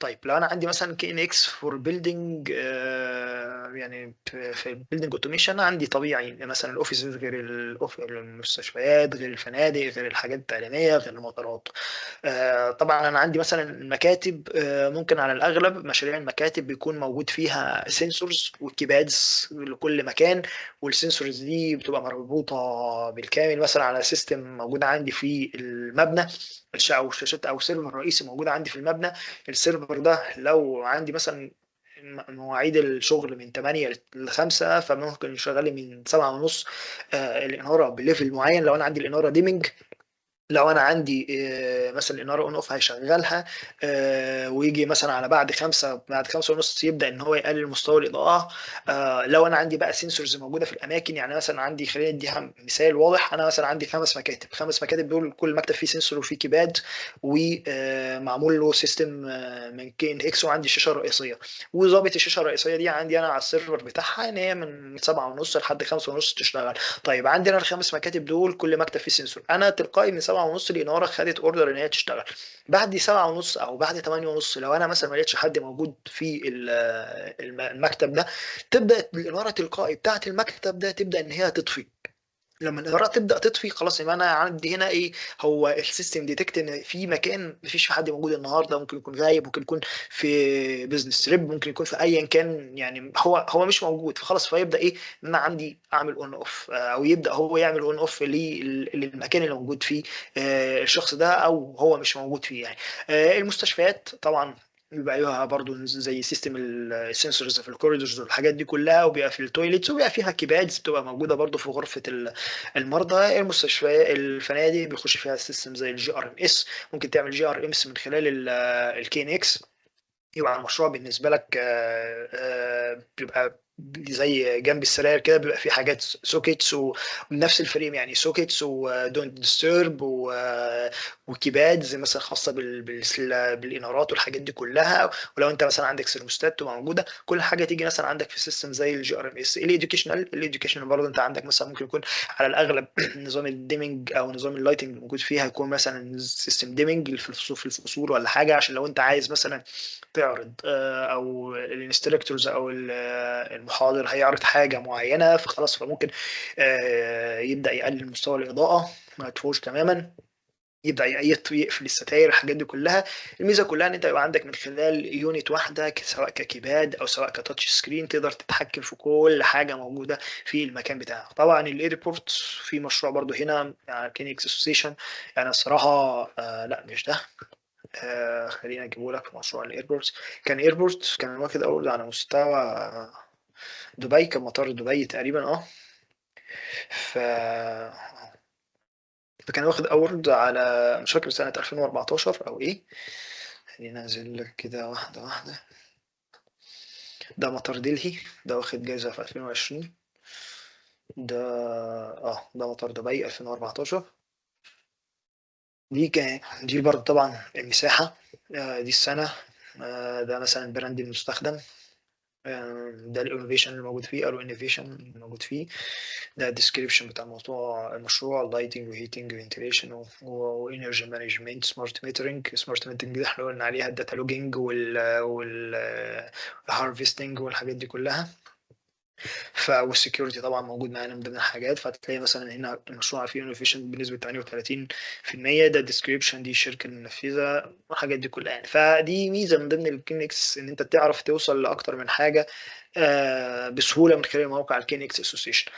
طيب لو انا عندي مثلا KNX for building، يعني في building automation عندي طبيعي مثلا ال offices غير المستشفيات غير الفنادق غير الحاجات التعليمية غير المطارات. طبعا انا عندي مثلا المكاتب، ممكن على الاغلب مشاريع المكاتب بيكون موجود فيها sensors و keypads لكل مكان، وال sensors دي بتبقى مربوطة بالكامل مثلا على system موجود عندي في المبنى، او شاشات او server رئيسي موجود عندي في المبنى. ال server ده لو عندي مثلا مواعيد الشغل من 8 ل 5، فممكن يشغل لي من 7 ونص الاناره ب level معين. لو انا عندي الاناره dimming، لو انا عندي مثلا الاناره on off هيشغلها، ويجي مثلا على بعد 5، بعد 5:30 يبدا ان هو يقلل مستوى الاضاءه. لو انا عندي بقى sensors موجودة في الاماكن، يعني مثلا عندي، خلينا نديها مثال واضح، انا مثلا عندي 5 مكاتب، 5 مكاتب دول كل مكتب فيه sensor وفيه keypad ومعمول له system من KNX، وعندي شاشة رئيسيه، وظابط الشاشة الرئيسية دي عندي انا على ال server بتاعها ان هي من 7:30 لحد 5:30 تشتغل. طيب عندنا الخمس مكاتب دول كل مكتب فيه sensor، انا تلقائي من 7:30 الاناره خدت order ان هي تشتغل. بعد 7:30 او بعد 8:30 لو انا مثلا ما لقيتش حد موجود في المكتب ده، تبدا الاناره تلقائي بتاعه المكتب ده تبدا ان هي تطفي. لما الاناره تبدا تطفي خلاص يبقى انا عندي هنا ايه، هو ال system detect ان في مكان مفيش في حد موجود النهارده، ممكن يكون غايب، ممكن يكون في business trip، ممكن يكون في ايا كان، يعني هو مش موجود، فخلاص فيبدا ايه ان انا عندي اعمل on off، او يبدا هو يعمل on off للمكان اللي موجود فيه الشخص ده او هو مش موجود فيه يعني. المستشفيات طبعا بيبقى ليها برضو زي system ال sensors في ال corridors والحاجات دي كلها، وبيبقى في ال toilets، وبيبقى فيها keypads بتبقى موجودة برضو في غرفة المرضى. المستشفيات الفنادق بيخش فيها system زي ال GRMS، ممكن تعمل GRMS من خلال ال KNX. يبقى المشروع بالنسبة لك بيبقى زي جنب السراير كده، بيبقى في حاجات sockets ونفس ال frame، يعني sockets و don't disturb و keypads مثلا خاصة بالانارات والحاجات دي كلها. ولو انت مثلا عندك سيرموستات تبقى موجوده، كل حاجة تيجي مثلا عندك في system زي ال GRMS. ال educational، ال educational برضه انت عندك مثلا ممكن يكون على الاغلب نظام ال dimming او نظام ال lighting موجود فيها، يكون مثلا system dimming في الفصول ولا حاجه، عشان لو انت عايز مثلا تعرض او ال instructors او المحاضر هيعرض حاجة معينه، فخلاص فممكن يبدا يقلل مستوى الاضاءة ما يطفوش تماما، يبدا يقفل الستاير، الحاجات دي كلها. الميزة كلها ان انت يبقى عندك من خلال unit واحده، سواء ك keypad او سواء ك touch screen، تقدر تتحكم في كل حاجة موجودة في المكان بتاعك. طبعا ال airport في مشروع برضو هنا يعني KNX Association، يعني الصراحة لا مش ده، خلينا اجيبه لك. في مشروع ال airport، كان airport كان واخد اول على مستوى دبي، كان مطار دبي تقريبا، فكان واخد award على مش فاكر سنة 2014 او ايه. خلينا انزل لك كده واحدة واحدة. ده مطار دلهي، ده واخد جايزة في 2020. ده مطار دبي 2014. دي كان دي برضه طبعا المساحة، دي السنة، ده مثلا ال brand المستخدم، ده ال innovation اللي موجود فيه او ال innovation اللي موجود فيه، ده ال description بتاع الموضوع، المشروع lighting و heating و ventilation و energy management، smart metering. smart metering دي احنا قلنا عليها ال data logging وال harvesting والحاجات دي كلها. وال security طبعا موجود معانا من ضمن الحاجات. فهتلاقي مثلا هنا المشروع فيه innovation بنسبة 38%، ده description، دي الشركة المنفذه والحاجات دي كلها يعني. فدي ميزة من ضمن ال KNX ان انت تعرف توصل لاكتر من حاجة بسهولة من خلال موقع ال KNX Association.